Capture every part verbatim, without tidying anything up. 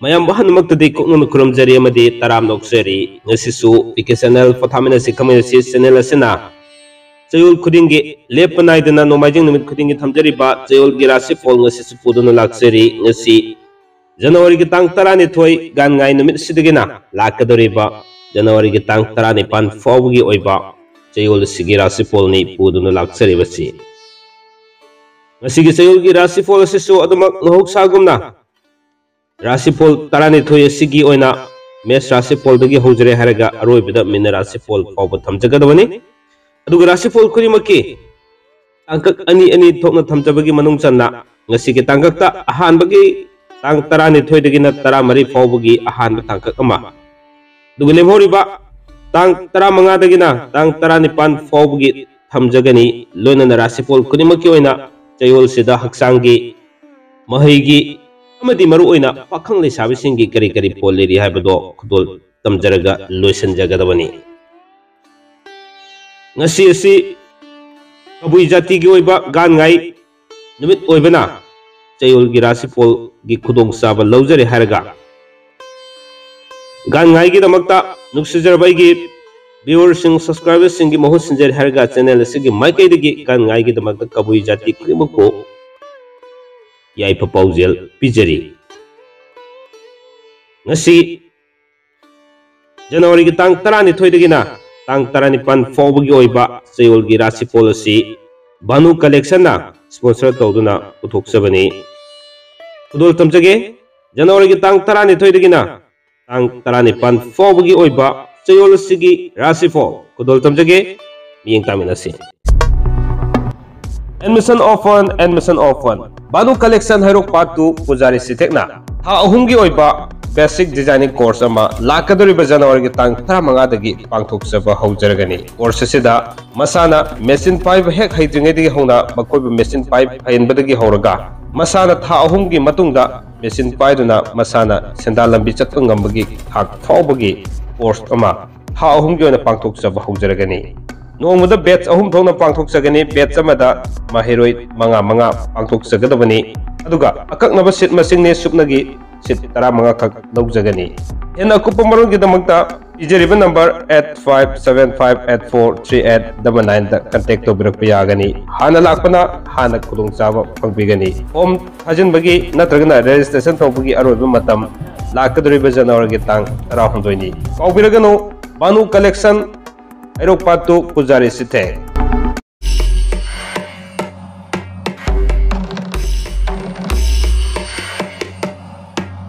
ꯃꯌꯥꯝ ꯑꯍꯟꯃꯛꯇꯗꯤ ꯀꯣꯛꯅꯅ ꯈꯨꯔꯨꯝꯖꯔꯤ ꯑꯃꯗꯤ ꯇꯔꯥꯝꯅ ꯑꯣꯛꯆꯔꯤ꯫ ꯉꯁꯤꯁꯨ ꯄꯤ ꯀꯦ ꯆꯦꯅꯦꯜ ꯄꯣꯊꯥꯃꯤꯟꯅꯁꯤ ꯈꯪꯃꯤꯟꯅꯁꯤ ꯆꯦꯅꯦꯜ ꯑꯁꯤꯅ ꯆꯌꯣꯜ ꯈꯨꯗꯤꯡꯒꯤ ꯂꯦꯞꯄ ꯅꯥꯏꯗꯅ ꯅꯣꯡꯃꯥꯏꯖꯤꯡ ꯅꯨꯃꯤꯠ ꯈꯨꯗꯤꯡꯒꯤ ꯊꯝꯖꯔꯤꯕ ꯆꯌꯣꯜꯒꯤ ꯔꯥꯁꯤꯐꯣꯜ ꯉꯁꯤꯁꯨ ꯄꯨꯗꯨꯅ ꯂꯥꯛꯆꯔꯤ꯫ ꯉꯁꯤ ꯖꯅꯋꯥꯔꯤꯒꯤ ꯇꯥꯡ ꯇꯔꯥꯅꯤꯊꯣꯏ ꯒꯥꯟꯉꯥꯏ ꯅꯨꯃꯤꯠꯁꯤꯗꯒꯤꯅ ꯂꯥꯛꯀꯗꯧꯔꯤꯕ ꯖꯅꯋꯥꯔꯤꯒꯤ ꯇꯥꯡ ꯇꯔꯥꯅꯤꯄꯥꯟ ꯐꯥꯎꯕꯒꯤ ꯑꯣꯏꯕ ꯆꯌꯣꯜ ꯑꯁꯤꯒꯤ ꯔꯥꯁꯤꯐꯣꯜꯅꯤ ꯄꯨꯗꯨꯅ ꯂꯥꯛꯆꯔꯤꯕꯁꯤ꯫ ꯉꯁꯤꯒꯤ ꯆꯌꯣꯜꯒꯤ ꯔꯥꯁꯤꯐꯣꯜ ꯑꯁꯤꯁꯨ ꯑꯗꯨꯃꯛ ꯃꯍꯧꯁꯥꯒꯨꯝꯅ ꯔꯥꯁꯤꯐꯣꯜ ꯇꯔꯥꯅꯤꯊꯣꯏ ꯑꯁꯤꯒꯤ ꯑꯣꯏꯅ ꯃꯦꯁ ꯔꯥꯁꯤꯐꯣꯜꯗꯒꯤ ꯍꯧꯖꯔꯦ ꯍꯥꯏꯔꯒ ꯑꯔꯣꯏꯕꯗ ꯃꯤꯅ ꯔꯥꯁꯤꯐꯣꯜ ꯐꯥꯎꯕ ꯊꯝꯖꯒꯗꯕꯅꯤ꯫ ꯑꯗꯨꯒ ꯔꯥꯁꯤꯐꯣꯜ ꯈꯨꯗꯤꯡꯃꯛꯀꯤ ꯇꯥꯡꯀꯛ ꯑꯅꯤ ꯑꯅꯤ ꯊꯣꯛꯅ ꯊꯝꯖꯕꯒꯤ ꯃꯅꯨꯡ ꯆꯟꯅ ꯉꯁꯤꯒꯤ ꯇꯥꯡꯀꯛꯇ ꯑꯍꯥꯟꯕꯒꯤ ꯇꯥꯡ ꯇꯔꯥꯅꯤꯊꯣꯏꯗꯒꯤꯅ ꯇꯔꯥꯃꯔꯤ ꯐꯥꯎꯕꯒꯤ ꯑꯍꯥꯟꯕ ꯇꯥꯡꯀꯛ ꯑꯃ, ꯑꯗꯨꯒ ꯂꯦꯝꯍꯧꯔꯤꯕ ꯇꯥꯡ ꯇꯔꯥꯃꯉꯥꯗꯒꯤꯅ ꯇꯥꯡ ꯇꯔꯥꯅꯤꯄꯥꯟ ꯐꯥꯎꯕꯒꯤ ꯊꯝꯖꯒꯅꯤ꯫ ꯂꯣꯏꯅꯅ ꯔꯥꯁꯤꯐꯣꯜ ꯈꯨꯗꯤꯡꯃꯛꯀꯤ ꯑꯣꯏꯅ ꯆꯌꯣꯜꯁꯤꯗ ꯍꯛꯆꯥꯡꯒꯤ, ꯃꯍꯩꯒꯤ ꯑꯃꯗꯤ ꯃꯔꯨꯑꯣꯏꯅ ꯄꯥꯈꯪ ꯂꯩꯁꯥꯕꯤꯁꯤꯡꯒꯤ ꯀꯔꯤ ꯀꯔꯤ ꯄꯣꯜ ꯂꯩꯔꯤ ꯍꯥꯏꯕꯗꯣ ꯈꯨꯗꯣꯜ ꯇꯝꯖꯔꯒ ꯂꯣꯏꯁꯤꯟꯖꯒꯗꯕꯅꯤ꯫ ꯉꯁꯤ ꯑꯁꯤ ꯀꯕꯨꯏ ꯖꯥꯇꯤꯒꯤ ꯑꯣꯏꯕ ꯒꯥꯟꯉꯥꯏ ꯅꯨꯃꯤꯠ ꯑꯣꯏꯕꯅ ꯆꯌꯣꯜꯒꯤ ꯔꯥꯁꯤꯐꯣꯜꯒꯤ ꯈꯨꯗꯣꯡꯆꯥꯕ ꯂꯧꯖꯔꯦ ꯍꯥꯏꯔꯒ ꯒꯥꯟꯉꯥꯏꯒꯤꯗꯃꯛꯇ ꯅꯨꯡꯁꯤꯖꯔꯕ ꯑꯩꯒꯤ viewerꯁꯤꯡ, subscriberꯁꯤꯡꯒꯤ ꯃꯍꯨꯠ ꯁꯤꯟꯖꯔꯦ ꯍꯥꯏꯔꯒ ꯆꯦꯅꯦꯜ ꯑꯁꯤꯒꯤ ꯃꯥꯏꯀꯩꯗꯒꯤ ꯒꯥꯟꯉꯥꯏꯒꯤꯗꯃꯛꯇ ꯀꯕꯨꯏ ꯖꯥꯇꯤ ꯈꯨꯗꯤꯡꯃꯛꯄꯨ ꯌꯥꯏꯐ ꯄꯥꯎꯖꯦꯜ ꯄꯤꯖꯔꯤ꯫ ꯉꯁꯤ ꯖꯅꯋꯥꯔꯤꯒꯤ ꯇꯥꯡ ꯇꯔꯥꯅꯤꯊꯣꯏꯗꯒꯤꯅ ꯇꯥꯡ ꯇꯔꯥꯅꯤꯄꯥꯟ ꯐꯥꯎꯕꯒꯤ ꯑꯣꯏꯕ ꯆꯌꯣꯜꯒꯤ ꯔꯥꯁꯤꯐꯣꯜ ꯑꯁꯤ ꯚꯥꯅꯨ ꯀꯂꯦꯛꯁꯟꯅ sponsor ꯇꯧꯗꯨꯅ ꯄꯨꯊꯣꯛꯆꯕꯅꯤ꯫ ꯈꯨꯗꯣꯜ ꯇꯝꯖꯒꯦ꯫ ꯖꯅꯋꯥꯔꯤꯒꯤ ꯇꯥꯡ ꯇꯔꯥꯅꯤꯊꯣꯏꯗꯒꯤꯅ ꯇꯥꯡ ꯇꯔꯥꯅꯤꯄꯥꯟ ꯐꯥꯎꯕꯒꯤ ꯑꯣꯏꯕ ꯆꯌꯣꯜ ꯑꯁꯤꯒꯤ ꯔꯥꯁꯤꯐꯣꯜ ꯈꯨꯗꯣꯜ ꯇꯝꯖꯒꯦ꯫ ꯃꯤꯠꯌꯦꯡ ꯇꯥꯃꯤꯟꯅꯁꯤ꯫ Admission open, admission open꯫ Bhanu collection ꯍꯩꯔꯣꯛ ꯄꯥꯔꯠ ꯇꯨ ꯄꯨꯖꯥꯔꯤ ꯁꯤꯊꯦꯛꯅ ꯊꯥ ꯑꯍꯨꯝꯒꯤ ꯑꯣꯏꯕ basic designing course ꯑꯃ ꯂꯥꯛꯀꯗꯧꯔꯤꯕ ꯖꯅꯋꯥꯔꯤꯒꯤ ꯇꯥꯡ ꯇꯔꯥꯃꯉꯥꯗꯒꯤ ꯄꯥꯡꯊꯣꯛꯆꯕ ꯍꯧꯖꯔꯒꯅꯤ꯫ Course ꯑꯁꯤꯗ ꯃꯁꯥꯅ ꯃꯦꯆꯤꯟ ꯄꯥꯏꯕ ꯍꯦꯛ ꯍꯩꯇ꯭ꯔꯤꯉꯩꯗꯒꯤ ꯍꯧꯅ ꯃꯈꯣꯏꯕꯨ ꯃꯦꯆꯤꯟ ꯄꯥꯏꯕ ꯍꯩꯍꯟꯕꯗꯒꯤ ꯍꯧꯔꯒ ꯃꯁꯥꯅ ꯊꯥ ꯑꯍꯨꯝꯒꯤ ꯃꯇꯨꯡꯗ ꯃꯦꯆꯤꯟ ꯄꯥꯏꯗꯨꯅ ꯃꯁꯥꯅ ꯁꯦꯟꯗꯥꯟ ꯂꯝꯕꯤ ꯆꯠꯄ ꯉꯝꯕꯒꯤ ꯊꯥꯛ ꯐꯥꯎꯕꯒꯤ course ꯑꯃ ꯊꯥ ꯑꯍꯨꯝꯒꯤ ꯑꯣꯏꯅ ꯄꯥꯡꯊꯣꯛꯆꯕ ꯍꯧꯖꯔꯒꯅꯤ꯫ ꯅꯣꯡꯃꯗ batch ꯑꯍꯨꯝ ꯊꯣꯛꯅ ꯄꯥꯡꯊꯣꯛꯆꯒꯅꯤ꯫ Batch ꯑꯃꯗ ꯃꯍꯩꯔꯣꯏ ꯃꯉꯥ ꯃꯉꯥ ꯄꯥꯡꯊꯣꯛꯆꯒꯗꯕꯅꯤ꯫ ꯑꯗꯨꯒ ꯑꯀꯛꯅꯕ seat ꯃꯁꯤꯡꯅꯤ꯫ ꯁꯨꯞꯅꯒꯤ ꯁꯤꯠ ꯇꯔꯥꯃꯉꯥ ꯈꯛ ꯂꯧꯖꯒꯅꯤ꯫ ꯍꯦꯟꯅ ꯑꯀꯨꯞꯄ ꯃꯔꯣꯜꯒꯤꯗꯃꯛꯇ ꯄꯤꯖꯔꯤꯕ number eight five seven five eight four three eight double nine ꯗ ꯀꯟꯇꯦꯛ ꯇꯧꯕꯤꯔꯛꯄ ꯌꯥꯒꯅꯤ꯫ ꯍꯥꯟꯅ ꯂꯥꯛꯄꯅ ꯍꯥꯟꯅ ꯈꯨꯗꯣꯡꯆꯥꯕ ꯐꯪꯕꯤꯒꯅꯤ꯫ ꯐꯣꯝ ꯊꯥꯖꯤꯟꯕꯒꯤ ꯅꯠꯇ꯭ꯔꯒꯅ ꯔꯦꯖꯤꯁꯇ꯭ꯔꯦꯁꯟ ꯇꯧꯕꯒꯤ ꯑꯔꯣꯏꯕ ꯃꯇꯝ ꯂꯥꯛꯀꯗꯧꯔꯤꯕ ꯖꯅꯋꯥꯔꯤꯒꯤ ꯇꯥꯡ ꯇꯔꯥꯍꯨꯝꯗꯣꯏꯅꯤ꯫ ꯀꯥꯎꯕꯤꯔꯒꯅꯨ, ꯕꯥꯅꯨ ꯀꯂꯦꯛꯁꯟ, ꯍꯩꯔꯣꯛ ꯄꯥꯠꯇꯨ, ꯄꯨꯖꯥꯔꯤ ꯁꯤꯊꯦ꯫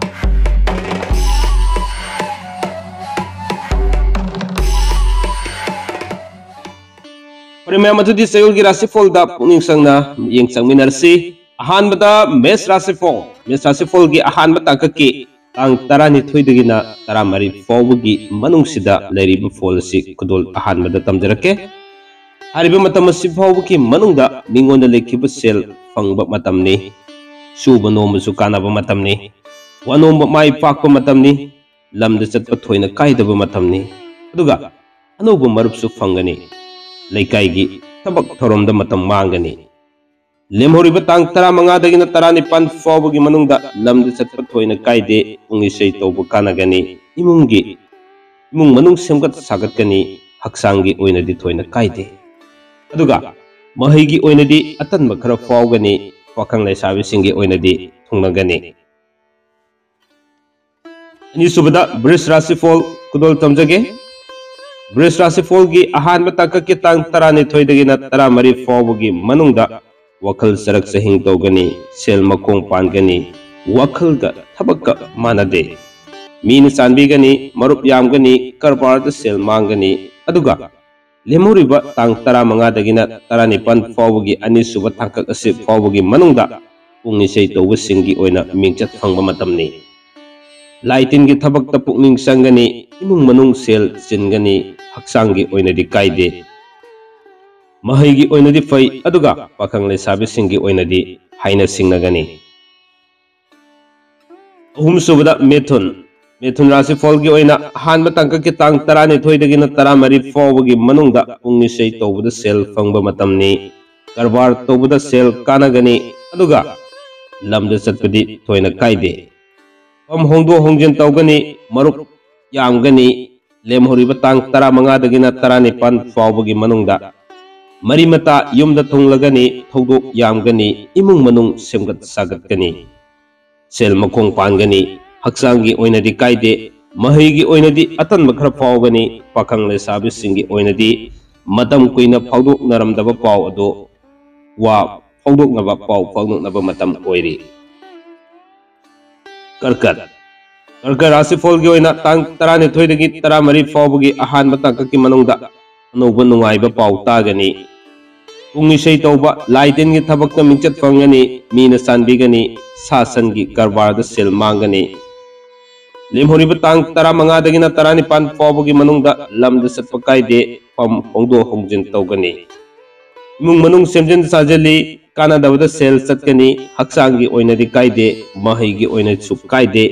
ꯐꯔꯦ ꯃꯌꯥꯝ, ꯑꯗꯨꯗꯤ ꯆꯌꯣꯜꯒꯤ ꯔꯥꯁꯤꯐꯣꯜꯗ ꯄꯨꯛꯅꯤꯡ ꯆꯪꯅ ꯃꯤꯠꯌꯦꯡ ꯆꯪꯃꯤꯟꯅꯔꯁꯤ꯫ ꯑꯍꯥꯟꯕꯗ ꯃꯦꯁ ꯔꯥꯁꯤꯐꯣꯜ꯫ ꯃꯦꯁ ꯔꯥꯁꯤꯐꯣꯜꯒꯤ ꯑꯍꯥꯟꯕ ꯇꯥꯡꯀꯛꯀꯤ ꯇꯥꯡ ꯇꯔꯥꯅꯤꯊꯣꯏꯗꯒꯤꯅ ꯇꯔꯥꯃꯔꯤ ꯐꯥꯎꯕꯒꯤ ꯃꯅꯨꯡꯁꯤꯗ ꯂꯩꯔꯤꯕ ꯐꯣꯜ ꯑꯁꯤ ꯈꯨꯗꯣꯜ ꯑꯍꯥꯟꯕꯗ ꯇꯝꯖꯔꯛꯀꯦ꯫ ꯍꯥꯏꯔꯤꯕ ꯃꯇꯝ ꯑꯁꯤ ꯐꯥꯎꯕꯒꯤ ꯃꯅꯨꯡꯗ ꯃꯤꯉꯣꯟꯗ ꯂꯩꯈꯤꯕ ꯁꯦꯜ ꯐꯪꯕ ꯃꯇꯝꯅꯤ꯫ ꯁꯨꯕ ꯅꯣꯝꯕꯁꯨ ꯀꯥꯟꯅꯕ ꯃꯇꯝꯅꯤ꯫ ꯋꯥꯅꯣꯝꯕ ꯃꯥꯏ ꯄꯥꯛꯄ ꯃꯇꯝꯅꯤ꯫ ꯂꯝꯗ ꯆꯠꯄ ꯊꯣꯏꯅ ꯀꯥꯏꯗꯕ ꯃꯇꯝꯅꯤ꯫ ꯑꯗꯨꯒ ꯑꯅꯧꯕ ꯃꯔꯨꯞꯁꯨ ꯐꯪꯒꯅꯤ꯫ ꯂꯩꯀꯥꯏꯒꯤ ꯊꯕꯛ ꯊꯧꯔꯝꯗ ꯃꯇꯝ ꯃꯥꯡꯒꯅꯤ꯫ ꯂꯦꯝꯍꯧꯔꯤꯕ ꯇꯥꯡ ꯇꯔꯥꯃꯉꯥꯗꯒꯤꯅ ꯇꯔꯥꯅꯤꯄꯥꯟ ꯐꯥꯎꯕꯒꯤ ꯃꯅꯨꯡꯗ ꯂꯝꯗ ꯆꯠꯄ ꯊꯣꯏꯅ ꯀꯥꯏꯗꯦ꯫ ꯄꯨꯡ ꯏꯁꯩ ꯇꯧꯕ ꯀꯥꯟꯅꯒꯅꯤ꯫ ꯏꯃꯨꯡꯒꯤ, ꯏꯃꯨꯡ ꯃꯅꯨꯡ ꯁꯦꯝꯒꯠ ꯁꯥꯒꯠꯀꯅꯤ꯫ ꯍꯛꯆꯥꯡꯒꯤ ꯑꯣꯏꯅꯗꯤ ꯊꯣꯏꯅ ꯀꯥꯏꯗꯦ꯫ ꯑꯗꯨꯒ ꯃꯍꯩꯒꯤ ꯑꯣꯏꯅꯗꯤ ꯑꯇꯟꯕ ꯈꯔ ꯐꯥꯎꯒꯅꯤ꯫ ꯄꯥꯈꯪ ꯂꯩꯁꯥꯕꯤꯁꯤꯡꯒꯤ ꯑꯣꯏꯅꯗꯤ ꯊꯨꯡꯅꯒꯅꯤ꯫ ꯑꯅꯤꯁꯨꯕꯗ ꯕ꯭ꯔꯤꯖ ꯔꯥꯁꯤꯐꯣꯜ ꯈꯨꯗꯣꯜ ꯇꯝꯖꯒꯦ꯫ ꯕ꯭ꯔꯤꯖ ꯔꯥꯁꯤꯐꯣꯜꯒꯤ ꯑꯍꯥꯟꯕ ꯇꯥꯡꯀꯛꯀꯤ ꯇꯥꯡ ꯇꯔꯥꯅꯤꯊꯣꯏꯗꯒꯤꯅ ꯇꯔꯥꯃꯔꯤ ꯐꯥꯎꯕꯒꯤ ꯃꯅꯨꯡꯗ ꯋꯥꯈꯜ ꯆꯔꯛ ꯆꯍꯤꯡ ꯇꯧꯒꯅꯤ, ꯁꯦꯜ ꯃꯈꯣꯡ ꯄꯥꯟꯒꯅꯤ, ꯋꯥꯈꯜꯒ ꯊꯕꯛꯀ ꯃꯥꯟꯅꯗꯦ꯫ ꯃꯤꯅ ꯆꯥꯟꯕꯤꯒꯅꯤ, ꯃꯔꯨꯞ ꯌꯥꯝꯒꯅꯤ, ꯀꯔꯕꯥꯔꯗ ꯁꯦꯜ ꯃꯥꯡꯒꯅꯤ꯫ ꯑꯗꯨꯒ ꯂꯦꯝꯍꯧꯔꯤꯕ ꯇꯥꯡ ꯇꯔꯥꯃꯉꯥꯗꯒꯤꯅ ꯇꯔꯥꯅꯤꯄꯥꯟ ꯐꯥꯎꯕꯒꯤ ꯑꯅꯤꯁꯨꯕ ꯇꯥꯡꯀꯛ ꯑꯁꯤ ꯐꯥꯎꯕꯒꯤ ꯃꯅꯨꯡꯗ ꯄꯨꯡ ꯏꯁꯩ ꯇꯧꯕꯁꯤꯡꯒꯤ ꯑꯣꯏꯅ ꯃꯤꯡꯆꯠ ꯐꯪꯕ ꯃꯇꯝꯅꯤ꯫ ꯂꯥꯏ ꯇꯤꯟꯒꯤ ꯊꯕꯛꯇ ꯄꯨꯛꯅꯤꯡ ꯆꯪꯒꯅꯤ, ꯏꯃꯨꯡ ꯃꯅꯨꯡ ꯁꯦꯜ ꯆꯤꯟꯒꯅꯤ, ꯍꯛꯆꯥꯡꯒꯤ ꯑꯣꯏꯅꯗꯤ ꯀꯥꯏꯗꯦ꯫ ꯃꯍꯩꯒꯤ ꯑꯣꯏꯅꯗꯤ ꯐꯩ, ꯑꯗꯨꯒ ꯄꯥꯈꯪ ꯂꯩꯁꯥꯕꯤꯁꯤꯡꯒꯤ ꯑꯣꯏꯅꯗꯤ ꯍꯥꯏꯅ ꯁꯤꯡꯅꯒꯅꯤ꯫ ꯑꯍꯨꯝꯁꯨꯕꯗ ꯃꯤꯊꯨꯟ꯫ ꯃꯤꯊꯨꯟ ꯔꯥꯁꯤꯐꯣꯜꯒꯤ ꯑꯣꯏꯅ ꯑꯍꯥꯟꯕ ꯇꯥꯡꯀꯛꯀꯤ ꯇꯥꯡ ꯇꯔꯥꯅꯤꯊꯣꯏꯗꯒꯤꯅ ꯇꯔꯥꯃꯔꯤ ꯐꯥꯎꯕꯒꯤ ꯃꯅꯨꯡꯗ ꯄꯨꯡ ꯏꯁꯩ ꯇꯧꯕꯗ ꯁꯦꯜ ꯐꯪꯕ ꯃꯇꯝꯅꯤ꯫ ꯀꯔꯕꯥꯔ ꯇꯧꯕꯗ ꯁꯦꯜ ꯀꯥꯟꯅꯒꯅꯤ, ꯑꯗꯨꯒ ꯂꯝꯗ ꯆꯠꯄꯗꯤ ꯊꯣꯏꯅ ꯀꯥꯏꯗꯦ꯫ ꯐꯝ ꯍꯣꯡꯗꯣꯛ ꯍꯣꯡꯖꯤꯟ ꯇꯧꯒꯅꯤ, ꯃꯔꯨꯞ ꯌꯥꯝꯒꯅꯤ꯫ ꯂꯦꯝꯍꯧꯔꯤꯕ ꯇꯥꯡ ꯇꯔꯥꯃꯉꯥꯗꯒꯤꯅ ꯇꯔꯥꯅꯤꯄꯥꯟ ꯐꯥꯎꯕꯒꯤ ꯃꯅꯨꯡꯗ ꯃꯔꯤ ꯃꯇꯥ ꯌꯨꯝꯗ ꯊꯨꯡꯂꯒꯅꯤ, ꯊꯧꯗꯣꯛ ꯌꯥꯝꯒꯅꯤ, ꯏꯃꯨꯡ ꯃꯅꯨꯡ ꯁꯦꯝꯒꯠ ꯁꯥꯒꯠꯀꯅꯤ꯫ ꯁꯦꯜ ꯃꯈꯣꯡ ꯄꯥꯟꯒꯅꯤ, ꯍꯛꯆꯥꯡꯒꯤ ꯑꯣꯏꯅꯗꯤ ꯀꯥꯏꯗꯦ, ꯃꯍꯩꯒꯤ ꯑꯣꯏꯅꯗꯤ ꯑꯇꯟꯕ ꯈꯔ ꯐꯥꯎꯒꯅꯤ꯫ ꯄꯥꯈꯪ ꯂꯩꯁꯥꯕꯤꯁꯤꯡꯒꯤ ꯑꯣꯏꯅꯗꯤ ꯃꯇꯝ ꯀꯨꯏꯅ ꯐꯥꯎꯗꯣꯛꯅꯔꯝꯗꯕ ꯄꯥꯎ ꯑꯗꯨ ꯋꯥ ꯐꯥꯎꯗꯣꯛꯅꯕ, ꯄꯥꯎ ꯐꯥꯎꯗꯣꯛꯅꯕ ꯃꯇꯝ ꯑꯣꯏꯔꯤ꯫ ꯀꯔꯀꯠ꯫ ꯀꯔꯀꯠ ꯔꯥꯁꯤꯐꯣꯜꯒꯤ ꯑꯣꯏꯅ ꯇꯥꯡ ꯇꯔꯥꯅꯤꯊꯣꯏꯗꯒꯤ ꯇꯔꯥꯃꯔꯤ ꯐꯥꯎꯕꯒꯤ ꯑꯍꯥꯟꯕ ꯇꯥꯡꯀꯛꯀꯤ ꯃꯅꯨꯡꯗ ꯑꯅꯧꯕ ꯅꯨꯡꯉꯥꯏꯕ ꯄꯥꯎ ꯇꯥꯒꯅꯤ꯫ ꯄꯨꯡ ꯏꯁꯩ ꯇꯧꯕ, ꯂꯥꯏ ꯇꯤꯟꯒꯤ ꯊꯕꯛꯇ ꯃꯤꯡꯆꯠ ꯐꯪꯒꯅꯤ, ꯃꯤꯅ ꯆꯥꯟꯕꯤꯒꯅꯤ, ꯁꯥ ꯁꯟꯒꯤ ꯀꯔꯕꯥꯔꯗ ꯁꯦꯜ ꯃꯥꯡꯒꯅꯤ꯫ ꯂꯦꯝꯍꯧꯔꯤꯕ ꯇꯥꯡ ꯇꯔꯥꯃꯉꯥꯗꯒꯤꯅ ꯇꯔꯥꯅꯤꯄꯥꯟ ꯐꯥꯎꯕꯒꯤ ꯃꯅꯨꯡꯗ ꯂꯝꯗ ꯆꯠꯄ ꯀꯥꯏꯗꯦ, ꯐꯝ ꯍꯣꯡꯗꯣꯛ ꯍꯣꯡꯖꯤꯟ ꯇꯧꯒꯅꯤ꯫ ꯏꯃꯨꯡ ꯃꯅꯨꯡ ꯁꯦꯝꯖꯤꯟ ꯁꯥꯖꯤꯜꯂꯤ, ꯀꯥꯟꯅꯗꯕꯗ ꯁꯦꯜ ꯆꯠꯀꯅꯤ, ꯍꯛꯆꯥꯡꯒꯤ ꯑꯣꯏꯅꯗꯤ ꯀꯥꯏꯗꯦ, ꯃꯍꯩꯒꯤ ꯑꯣꯏꯅꯁꯨ ꯀꯥꯏꯗꯦ,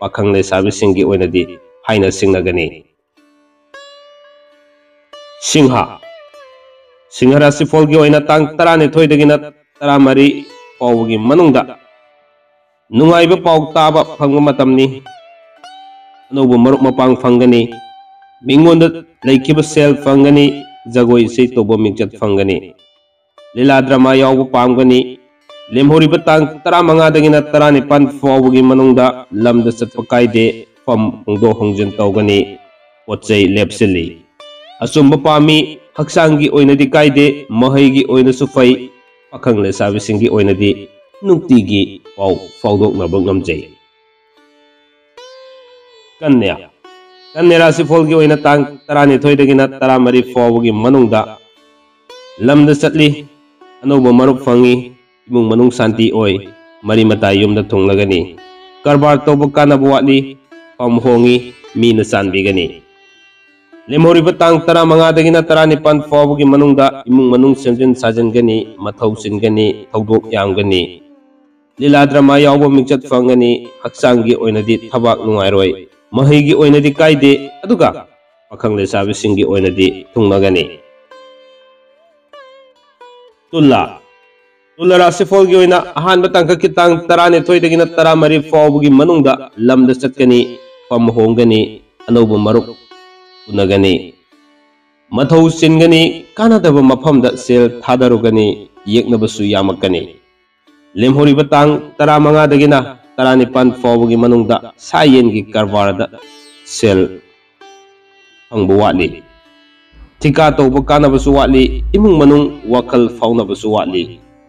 ꯄꯥꯈꯪ ꯂꯩꯁꯥꯕꯤꯁꯤꯡꯒꯤ ꯑꯣꯏꯅꯗꯤ ꯍꯥꯏꯅ ꯁꯤꯡꯅꯒꯅꯤ꯫ ꯁꯤꯡꯍ꯫ ꯁꯤꯡꯍ ꯔꯥꯁꯤꯐꯣꯜꯒꯤ ꯑꯣꯏꯅ ꯇꯥꯡ ꯇꯔꯥꯅꯤꯊꯣꯏꯗꯒꯤꯅ ꯇꯔꯥꯃꯔꯤ ꯐꯥꯎꯕꯒꯤ ꯃꯅꯨꯡꯗ ꯅꯨꯡꯉꯥꯏꯕ ꯄꯥꯎ ꯇꯥꯕ ꯐꯪꯕ ꯃꯇꯝꯅꯤ꯫ ꯑꯅꯧꯕ ꯃꯔꯨꯞ ꯃꯄꯥꯡ ꯐꯪꯒꯅꯤ꯫ ꯃꯤꯉꯣꯟꯗ ꯂꯩꯈꯤꯕ ꯁꯦꯜ ꯐꯪꯒꯅꯤ꯫ ꯖꯒꯣꯏ ꯏꯁꯩ ꯇꯧꯕ ꯃꯤꯡꯆꯠ ꯐꯪꯒꯅꯤ꯫ ꯂꯤꯂꯥ ꯗ꯭ꯔꯃꯥ ꯌꯥꯎꯕ ꯄꯥꯝꯒꯅꯤ꯫ ꯂꯦꯝꯍꯧꯔꯤꯕ ꯇꯥꯡ ꯇꯔꯥꯃꯉꯥꯗꯒꯤꯅ ꯇꯔꯥꯅꯤꯄꯥꯟ ꯐꯥꯎꯕꯒꯤ ꯃꯅꯨꯡꯗ ꯂꯝꯗ ꯆꯠꯄ ꯀꯥꯏꯗꯦ, ꯐꯝ ꯍꯣꯡꯗꯣꯛ ꯍꯣꯡꯖꯤꯟ ꯇꯧꯒꯅꯤ, ꯄꯣꯠ ꯆꯩ ꯂꯦꯞꯁꯤꯜꯂꯤ꯫ ꯑꯆꯨꯝꯕ ꯄꯥꯝꯃꯤ, ꯍꯛꯆꯥꯡꯒꯤ ꯑꯣꯏꯅꯗꯤ ꯀꯥꯏꯗꯦ, ꯃꯍꯩꯒꯤ ꯑꯣꯏꯅꯁꯨ ꯐꯩ, ꯄꯥꯈꯪ ꯂꯩꯁꯥꯕꯤꯁꯤꯡꯒꯤ ꯑꯣꯏꯅꯗꯤ ꯅꯨꯡꯇꯤꯒꯤ ꯄꯥꯎ ꯐꯥꯎꯗꯣꯛꯅꯕ ꯉꯝꯖꯩ꯫ ꯀꯟꯌꯥ꯫ ꯀꯟꯌꯥ ꯔꯥꯁꯤꯐꯣꯜꯒꯤ ꯑꯣꯏꯅ ꯇꯥꯡ ꯇꯔꯥꯅꯤꯊꯣꯏꯗꯒꯤꯅ ꯇꯔꯥꯃꯔꯤ ꯐꯥꯎꯕꯒꯤ ꯃꯅꯨꯡꯗ ꯂꯝꯗ ꯆꯠꯂꯤ, ꯑꯅꯧꯕ ꯃꯔꯨꯞ ꯐꯪꯉꯤ, ꯏꯃꯨꯡ ꯃꯅꯨꯡ ꯁꯥꯟꯇꯤ ꯑꯣꯏ, ꯃꯔꯤ ꯃꯇꯥ ꯌꯨꯝꯗ ꯊꯨꯡꯂꯒꯅꯤ, ꯀꯔꯕꯥꯔ ꯇꯧꯕ ꯀꯥꯟꯅꯕ ꯋꯥꯠꯂꯤ, ꯐꯝ ꯍꯣꯡꯉꯤ, ꯃꯤꯅ ꯆꯥꯟꯕꯤꯒꯅꯤ꯫ ꯂꯦꯝꯍꯧꯔꯤꯕ ꯇꯥꯡ ꯇꯔꯥꯃꯉꯥꯗꯒꯤꯅ ꯇꯔꯥꯅꯤꯄꯥꯟ ꯐꯥꯎꯕꯒꯤ ꯃꯅꯨꯡꯗ ꯏꯃꯨꯡ ꯃꯅꯨꯡ ꯁꯦꯝꯖꯤꯟ ꯁꯥꯖꯤꯟꯒꯅꯤ, ꯃꯊꯧ ꯆꯤꯟꯒꯅꯤ, ꯊꯧꯗꯣꯛ ꯌꯥꯝꯒꯅꯤ꯫ ꯂꯤꯂꯥ ꯗ꯭ꯔꯃꯥ ꯌꯥꯎꯕ ꯃꯤꯡꯆꯠ ꯐꯪꯒꯅꯤ, ꯍꯛꯆꯥꯡꯒꯤ ꯑꯣꯏꯅꯗꯤ ꯊꯕꯥꯛ ꯅꯨꯡꯉꯥꯏꯔꯣꯏ, ꯃꯍꯩꯒꯤ ꯑꯣꯏꯅꯗꯤ ꯀꯥꯏꯗꯦ, ꯑꯗꯨꯒ ꯄꯥꯈꯪ ꯂꯩꯁꯥꯕꯤꯁꯤꯡꯒꯤ ꯑꯣꯏꯅꯗꯤ ꯊꯨꯡꯅꯒꯅꯤ꯫ ꯇꯨꯂꯥ꯫ ꯇꯨꯂꯥ ꯔꯥꯁꯤꯐꯣꯜꯒꯤ ꯑꯣꯏꯅ ꯑꯍꯥꯟꯕ ꯇꯥꯡꯀꯛꯀꯤ ꯇꯥꯡ ꯇꯔꯥꯅꯤꯊꯣꯏꯗꯒꯤꯅ ꯇꯔꯥꯃꯔꯤ ꯐꯥꯎꯕꯒꯤ ꯃꯅꯨꯡꯗ ꯂꯝꯗ ꯆꯠꯀꯅꯤ, ꯐꯝ ꯍꯣꯡꯒꯅꯤ, ꯑꯅꯧꯕ ꯃꯔꯨꯞ ꯎꯅꯒꯅꯤ, ꯃꯊꯧ ꯆꯤꯟꯒꯅꯤ, ꯀꯥꯟꯅꯗꯕ ꯃꯐꯝꯗ ꯁꯦꯜ ꯊꯥꯗꯔꯨꯒꯅꯤ, ꯌꯦꯛꯅꯕꯁꯨ ꯌꯥꯝꯃꯛꯀꯅꯤ꯫ ꯂꯦꯝꯍꯧꯔꯤꯕ ꯇꯥꯡ ꯇꯔꯥꯃꯉꯥꯗꯒꯤꯅ ꯇꯔꯥꯅꯤꯄꯥꯟ ꯐꯥꯎꯕꯒꯤ ꯃꯅꯨꯡꯗ ꯁꯥ ꯌꯦꯟꯒꯤ ꯀꯔꯕꯥꯔꯗ ꯁꯦꯜ ꯐꯪꯕ ꯋꯥꯠꯂꯤ꯫ ꯊꯤꯀꯥ ꯇꯧꯕ ꯀꯥꯟꯅꯕꯁꯨ ꯋꯥꯠꯂꯤ, ꯏꯃꯨꯡ ꯃꯅꯨꯡ ꯋꯥꯈꯜ ꯐꯥꯎꯅꯕꯁꯨ ꯋꯥꯠꯂꯤ꯫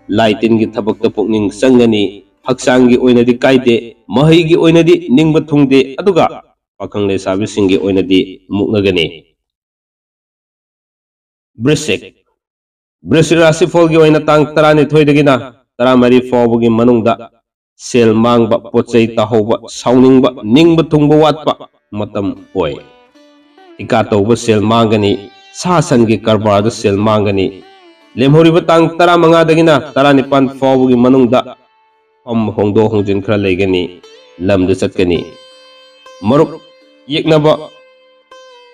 ꯂꯥꯏ ꯇꯤꯟꯒꯤ ꯊꯕꯛꯇ ꯄꯨꯛꯅꯤꯡ ꯆꯪꯒꯅꯤ꯫ ꯍꯛꯆꯥꯡꯒꯤ ꯑꯣꯏꯅꯗꯤ ꯀꯥꯏꯗꯦ, ꯃꯍꯩꯒꯤ ꯑꯣꯏꯅꯗꯤ ꯅꯤꯡꯕ ꯊꯨꯡꯗꯦ, ꯑꯗꯨꯒ ꯄꯥꯈꯪ ꯂꯩꯁꯥꯕꯤꯁꯤꯡꯒꯤ ꯑꯣꯏꯅꯗꯤ ꯃꯨꯛꯅꯒꯅꯤ꯫ ꯕ꯭ꯔꯤꯁꯤꯛ꯫ ꯕ꯭ꯔꯤꯁꯤꯛ ꯔꯥꯁꯤꯐꯣꯜꯒꯤ ꯑꯣꯏꯅ ꯇꯥꯡ ꯇꯔꯥꯅꯤꯊꯣꯏꯗꯒꯤꯅ ꯇꯔꯥꯃꯔꯤ ꯐꯥꯎꯕꯒꯤ ꯃꯅꯨꯡꯗ ꯁꯦꯜ ꯃꯥꯡꯕ, ꯄꯣꯠ ꯆꯩ ꯇꯥꯍꯧꯕ, ꯁꯥꯎꯅꯤꯡꯕ, ꯅꯤꯡꯕ ꯊꯨꯡꯕ ꯋꯥꯠꯄ ꯃꯇꯝ ꯑꯣꯏ꯫ ꯊꯤꯀꯥ ꯇꯧꯕ ꯁꯦꯜ ꯃꯥꯡꯒꯅꯤ, ꯁꯥ ꯁꯟꯒꯤ ꯀꯔꯕꯥꯔꯗ ꯁꯦꯜ ꯃꯥꯡꯒꯅꯤ꯫ ꯂꯦꯝꯍꯧꯔꯤꯕ ꯇꯥꯡ ꯇꯔꯥꯃꯉꯥꯗꯒꯤꯅ ꯇꯔꯥꯅꯤꯄꯥꯟ ꯐꯥꯎꯕꯒꯤ ꯃꯅꯨꯡꯗ ꯐꯝ ꯍꯣꯡꯗꯣꯛ ꯍꯣꯡꯖꯤꯟ ꯈꯔ ꯂꯩꯒꯅꯤ, ꯂꯝꯗ ꯆꯠꯀꯅꯤ, ꯃꯔꯨꯞ ꯌꯦꯛꯅꯕ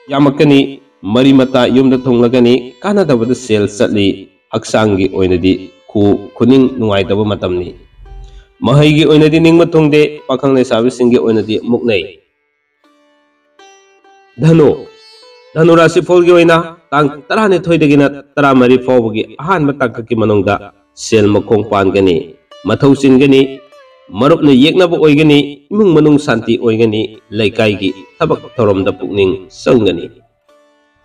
ꯌꯥꯝꯃꯛꯀꯅꯤ, ꯃꯔꯤ ꯃꯇꯥ ꯌꯨꯝꯗ ꯊꯨꯡꯂꯒꯅꯤ, ꯀꯥꯟꯅꯗꯕꯗ ꯁꯦꯜ ꯆꯠꯂꯤ, ꯍꯛꯆꯥꯡꯒꯤ ꯑꯣꯏꯅꯗꯤ ꯈꯨ ꯈꯨꯅꯤꯡ ꯅꯨꯡꯉꯥꯏꯇꯕ ꯃꯇꯝꯅꯤ꯫ ꯃꯍꯩꯒꯤ ꯑꯣꯏꯅꯗꯤ ꯅꯤꯡꯕ ꯊꯨꯡꯗꯦ, ꯄꯥꯈꯪ ꯂꯩꯁꯥꯕꯤꯁꯤꯡꯒꯤ ꯑꯣꯏꯅꯗꯤ ꯃꯨꯛꯅꯩ꯫ ꯙꯅꯨ꯫ ꯙꯅꯨ ꯔꯥꯁꯤꯐꯣꯜꯒꯤ ꯑꯣꯏꯅ ꯇꯥꯡ ꯇꯔꯥꯅꯤꯊꯣꯏꯗꯒꯤꯅ ꯇꯔꯥꯃꯔꯤ ꯐꯥꯎꯕꯒꯤ ꯑꯍꯥꯟꯕ ꯇꯥꯡꯀꯛꯀꯤ ꯃꯅꯨꯡꯗ ꯁꯦꯜ ꯃꯈꯣꯡ ꯄꯥꯟꯒꯅꯤ, ꯃꯊꯧ ꯆꯤꯟꯒꯅꯤ, ꯃꯔꯨꯞꯅ ꯌꯦꯛꯅꯕ ꯑꯣꯏꯒꯅꯤ, ꯏꯃꯨꯡ ꯃꯅꯨꯡ ꯁꯥꯟꯇꯤ ꯑꯣꯏꯒꯅꯤ, ꯂꯩꯀꯥꯏꯒꯤ ꯊꯕꯛ ꯊꯧꯔꯝꯗ ꯄꯨꯛꯅꯤꯡ ꯆꯪꯒꯅꯤ꯫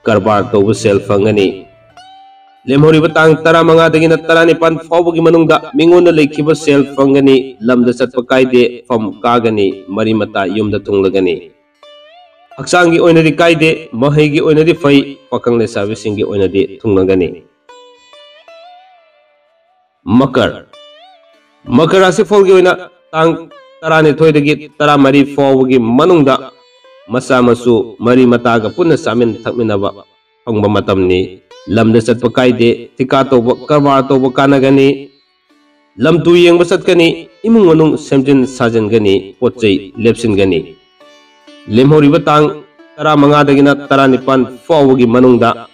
ꯀꯔꯕꯥꯔ ꯇꯧꯕ ꯁꯦꯜ ꯐꯪꯒꯅꯤ꯫ ꯂꯦꯝꯍꯧꯔꯤꯕ ꯇꯥꯡ ꯇꯔꯥꯃꯉꯥꯗꯒꯤꯅ ꯇꯔꯥꯅꯤꯄꯥꯟ ꯐꯥꯎꯕꯒꯤ ꯃꯅꯨꯡꯗ ꯃꯤꯉꯣꯟꯗ ꯂꯩꯈꯤꯕ ꯁꯦꯜ ꯐꯪꯒꯅꯤ, ꯂꯝꯗ ꯆꯠꯄ ꯀꯥꯏꯗꯦ, ꯐꯝ ꯀꯥꯒꯅꯤ, ꯃꯔꯤ ꯃꯇꯥ ꯌꯨꯝꯗ ꯊꯨꯡꯂꯒꯅꯤ꯫ ꯍꯛꯆꯥꯡꯒꯤ ꯑꯣꯏꯅꯗꯤ ꯀꯥꯏꯗꯦ, ꯃꯍꯩꯒꯤ ꯑꯣꯏꯅꯗꯤ ꯐꯩ, ꯄꯥꯈꯪ ꯂꯩꯁꯥꯕꯤꯁꯤꯡꯒꯤ ꯑꯣꯏꯅꯗꯤ ꯊꯨꯡꯂꯒꯅꯤ꯫ ꯃꯀꯔ꯫ ꯃꯀꯔ ꯔꯥꯁꯤꯐꯣꯜꯒꯤ ꯑꯣꯏꯅ ꯇꯥꯡ ꯇꯔꯥꯅꯤꯊꯣꯏꯗꯒꯤ ꯇꯔꯥꯃꯔꯤ ꯐꯥꯎꯕꯒꯤ ꯃꯅꯨꯡꯗ ꯃꯆꯥ ꯃꯁꯨ ꯃꯔꯤ ꯃꯇꯥꯒ ꯄꯨꯟꯅ ꯆꯥꯃꯤꯟ ꯊꯛꯃꯤꯟꯅꯕ ꯐꯪꯕ ꯃꯇꯝꯅꯤ꯫ ꯂꯝꯗ ꯆꯠꯄ ꯀꯥꯏꯗꯦ, ꯊꯤꯀꯥ ꯇꯧꯕ, ꯀꯔꯕꯥꯔ ꯇꯧꯕ ꯀꯥꯟꯅꯒꯅꯤ꯫ ꯂꯝ ꯇꯨ ꯌꯦꯡꯕ ꯆꯠꯀꯅꯤ, ꯏꯃꯨꯡ ꯃꯅꯨꯡ ꯁꯦꯝꯖꯤꯟ ꯁꯥꯖꯤꯟꯒꯅꯤ, ꯄꯣꯠ ꯆꯩ ꯂꯦꯞꯁꯤꯟꯒꯅꯤ꯫ ꯂꯦꯝꯍꯧꯔꯤꯕ ꯇꯥꯡ ꯇꯔꯥꯃꯉꯥꯗꯒꯤꯅ ꯇꯔꯥꯅꯤꯄꯥꯟ ꯐꯥꯎꯕꯒꯤ ꯃꯅꯨꯡꯗ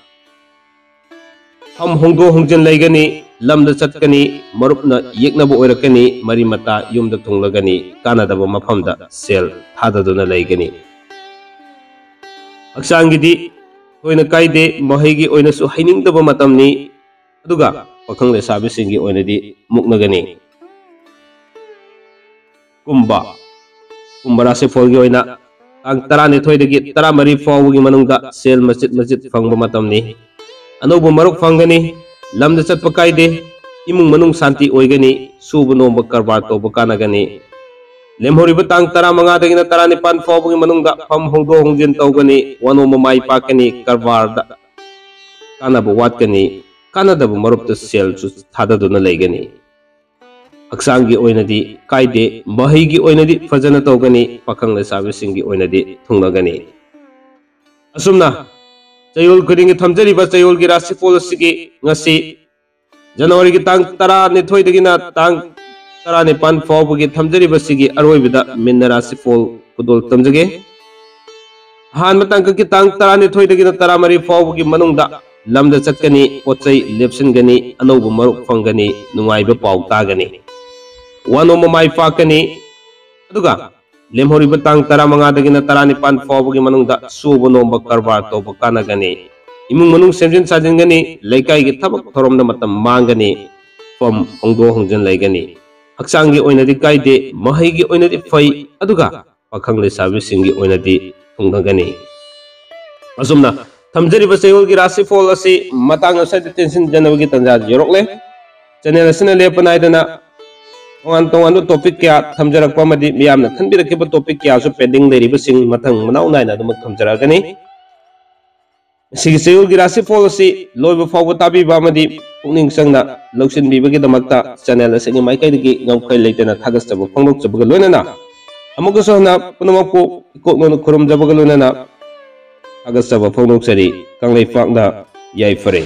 ꯐꯝ ꯍꯣꯡꯗꯣꯛ ꯍꯣꯡꯖꯤꯟ ꯂꯩꯒꯅꯤ, ꯂꯝꯗ ꯆꯠꯀꯅꯤ, ꯃꯔꯨꯞꯅ ꯌꯦꯛꯅꯕ ꯑꯣꯏꯔꯛꯀꯅꯤ, ꯃꯔꯤ ꯃꯇꯥ ꯌꯨꯝꯗ ꯊꯨꯡꯂꯒꯅꯤ, ꯀꯥꯟꯅꯗꯕ ꯃꯐꯝꯗ ꯁꯦꯜ ꯊꯥꯗꯗꯨꯅ ꯂꯩꯒꯅꯤ꯫ ꯍꯛꯆꯥꯡꯒꯤꯗꯤ ꯊꯣꯏꯅ ꯀꯥꯏꯗꯦ, ꯃꯍꯩꯒꯤ ꯑꯣꯏꯅꯁꯨ ꯍꯩꯅꯤꯡꯗꯕ ꯃꯇꯝꯅꯤ, ꯑꯗꯨꯒ ꯄꯥꯈꯪ ꯂꯩꯁꯥꯕꯤꯁꯤꯡꯒꯤ ꯑꯣꯏꯅꯗꯤ ꯃꯨꯛꯅꯒꯅꯤ꯫ ꯀꯨꯝꯕ꯫ ꯀꯨꯝꯕ ꯔꯥꯁꯤꯐꯣꯜꯒꯤ ꯑꯣꯏꯅ ꯇꯥꯡ ꯇꯔꯥꯅꯤꯊꯣꯏꯗꯒꯤ ꯇꯔꯥꯃꯔꯤ ꯐꯥꯎꯕꯒꯤ ꯃꯅꯨꯡꯗ ꯁꯦꯜ ꯃꯆꯤꯠ ꯃꯆꯤꯠ ꯐꯪꯕ ꯃꯇꯝꯅꯤ꯫ ꯑꯅꯧꯕ ꯃꯔꯨꯞ ꯐꯪꯒꯅꯤ, ꯂꯝꯗ ꯆꯠꯄ ꯀꯥꯏꯗꯦ, ꯏꯃꯨꯡ ꯃꯅꯨꯡ ꯁꯥꯟꯇꯤ ꯑꯣꯏꯒꯅꯤ, ꯁꯨꯕ ꯅꯣꯝꯕ ꯀꯔꯕꯥꯔ ꯇꯧꯕ ꯀꯥꯟꯅꯒꯅꯤ꯫ ꯂꯦꯝꯍꯧꯔꯤꯕ ꯇꯥꯡ ꯇꯔꯥꯃꯉꯥꯗꯒꯤꯅ ꯇꯔꯥꯅꯤꯄꯥꯟ ꯐꯥꯎꯕꯒꯤ ꯃꯅꯨꯡꯗ ꯐꯝ ꯍꯣꯡꯗꯣꯛ ꯍꯣꯡꯖꯤꯟ ꯇꯧꯒꯅꯤ, ꯋꯥꯅꯣꯝꯕ ꯃꯥꯏ ꯄꯥꯛꯀꯅꯤ, ꯀꯔꯕꯥꯔꯗ ꯀꯥꯟꯅꯕ ꯋꯥꯠꯀꯅꯤ, ꯀꯥꯟꯅꯗꯕ ꯃꯔꯨꯞꯇ ꯁꯦꯜꯁꯨ ꯊꯥꯗꯗꯨꯅ ꯂꯩꯒꯅꯤ꯫ ꯍꯛꯆꯥꯡꯒꯤ ꯑꯣꯏꯅꯗꯤ ꯀꯥꯏꯗꯦ, ꯃꯍꯩꯒꯤ ꯑꯣꯏꯅꯗꯤ ꯐꯖꯅ ꯇꯧꯒꯅꯤ, ꯄꯥꯈꯪ ꯂꯩꯁꯥꯕꯤꯁꯤꯡꯒꯤ ꯑꯣꯏꯅꯗꯤ ꯊꯨꯡꯅꯒꯅꯤ꯫ ꯑꯁꯨꯝꯅ ꯆꯌꯣꯜ ꯈꯨꯗꯤꯡꯒꯤ ꯊꯝꯖꯔꯤꯕ ꯆꯌꯣꯜꯒꯤ ꯔꯥꯁꯤꯐꯣꯜ ꯑꯁꯤꯒꯤ ꯉꯁꯤ ꯖꯅꯋꯥꯔꯤꯒꯤ ꯇꯥꯡ ꯇꯔꯥꯅꯤꯊꯣꯏꯗꯒꯤꯅ ꯇꯥꯡ ꯇꯔꯥꯅꯤꯄꯥꯟ ꯐꯥꯎꯕꯒꯤ ꯊꯝꯖꯔꯤꯕꯁꯤꯒꯤ ꯑꯔꯣꯏꯕꯗ ꯃꯤꯟꯅ ꯔꯥꯁꯤꯐꯣꯜ ꯈꯨꯗꯣꯜ ꯇꯝꯖꯒꯦ꯫ ꯑꯍꯥꯟꯕ ꯇꯥꯡꯀꯛꯀꯤ ꯇꯥꯡ ꯇꯔꯥꯅꯤꯊꯣꯏꯗꯒꯤꯅ ꯇꯔꯥꯃꯔꯤ ꯐꯥꯎꯕꯒꯤ ꯃꯅꯨꯡꯗ ꯂꯝꯗ ꯆꯠꯀꯅꯤ, ꯄꯣꯠ ꯆꯩ ꯂꯦꯞꯁꯤꯟꯒꯅꯤ, ꯑꯅꯧꯕ ꯃꯔꯨꯞ ꯐꯪꯒꯅꯤ, ꯅꯨꯡꯉꯥꯏꯕ ꯄꯥꯎ ꯇꯥꯒꯅꯤ, ꯋꯥꯅꯣꯝꯕ ꯃꯥꯏ ꯄꯥꯛꯀꯅꯤ꯫ ꯑꯗꯨꯒ ꯂꯦꯝꯍꯧꯔꯤꯕ ꯇꯥꯡ ꯇꯔꯥꯃꯉꯥꯗꯒꯤꯅ ꯇꯔꯥꯅꯤꯄꯥꯟ ꯐꯥꯎꯕꯒꯤ ꯃꯅꯨꯡꯗ ꯁꯨꯕ ꯅꯣꯝꯕ ꯀꯔꯕꯥꯔ ꯇꯧꯕ ꯀꯥꯟꯅꯒꯅꯤ, ꯏꯃꯨꯡ ꯃꯅꯨꯡ ꯁꯦꯝꯖꯤꯟ ꯁꯥꯖꯤꯟꯒꯅꯤ, ꯂꯩꯀꯥꯏꯒꯤ ꯊꯕꯛ ꯊꯧꯔꯝꯗ ꯃꯇꯝ ꯃꯥꯡꯒꯅꯤ, ꯐꯝ ꯍꯣꯡꯗꯣꯛ ꯍꯣꯡꯖꯤꯟ ꯂꯩꯒꯅꯤ꯫ ꯍꯛꯆꯥꯡꯒꯤ ꯑꯣꯏꯅꯗꯤ ꯀꯥꯏꯗꯦ, ꯃꯍꯩꯒꯤ ꯑꯣꯏꯅꯗꯤ ꯐꯩ, ꯑꯗꯨꯒ ꯄꯥꯈꯪ ꯂꯩꯁꯥꯕꯤꯁꯤꯡꯒꯤ ꯑꯣꯏꯅꯗꯤ ꯊꯨꯡꯅꯒꯅꯤ꯫ ꯑꯁꯨꯝꯅ ꯊꯝꯖꯔꯤꯕ ꯆꯌꯣꯜꯒꯤ ꯔꯥꯁꯤꯐꯣꯜ ꯑꯁꯤ ꯃꯇꯥꯡ ꯑꯁꯤꯗ ꯇꯦꯟꯁꯤꯟꯖꯅꯕꯒꯤ ꯇꯥꯟꯖꯥ ꯌꯧꯔꯛꯂꯦ꯫ ꯆꯦꯅꯦꯜ ꯑꯁꯤꯅ ꯂꯦꯞꯄ ꯅꯥꯏꯗꯅ ꯇꯣꯉꯥꯟ ꯇꯣꯉꯥꯟꯕ ꯇꯣꯄꯤꯛ ꯀꯌꯥ ꯊꯝꯖꯔꯛꯄ ꯑꯃꯗꯤ ꯃꯤꯌꯥꯝꯅ ꯈꯟꯕꯤꯔꯛꯈꯤꯕ ꯇꯣꯄꯤꯛ ꯀꯌꯥꯁꯨ ꯄꯦꯟꯗꯤꯡ ꯂꯩꯔꯤꯕꯁꯤꯡ ꯃꯊꯪ ꯃꯅꯥꯎ ꯅꯥꯏꯅ ꯑꯗꯨꯃꯛ ꯊꯝꯖꯔꯛꯀꯅꯤ꯫ ꯃꯁꯤꯒꯤ ꯆꯌꯣꯜꯒꯤ ꯔꯥꯁꯤꯐꯣꯜ ꯑꯁꯤ ꯂꯣꯏꯕ ꯐꯥꯎꯕ ꯇꯥꯕꯤꯕ ꯑꯃꯗꯤ ꯄꯨꯛꯅꯤꯡ ꯆꯪꯅ ꯂꯧꯁꯤꯟꯕꯤꯕꯒꯤꯗꯃꯛꯇ ꯆꯦꯅꯦꯜ ꯑꯁꯤꯒꯤ ꯃꯥꯏꯀꯩꯗꯒꯤ ꯉꯝꯈꯩ ꯂꯩꯇꯅ ꯊꯥꯒꯠꯆꯕ ꯐꯣꯡꯗꯣꯛꯆꯕꯒ ꯂꯣꯏꯅꯅ ꯑꯃꯨꯛꯀꯁꯨ ꯍꯟꯅ ꯄꯨꯝꯅꯃꯛꯄꯨ ꯏꯀꯣꯛꯅꯅ ꯈꯨꯔꯨꯝꯖꯕꯒ ꯂꯣꯏꯅꯅ ꯊꯥꯒꯠꯆꯕ ꯐꯣꯡꯗꯣꯛꯆꯔꯤ꯫ ꯀꯪꯂꯩꯄꯥꯛꯅ ꯌꯥꯏꯐꯔꯦ꯫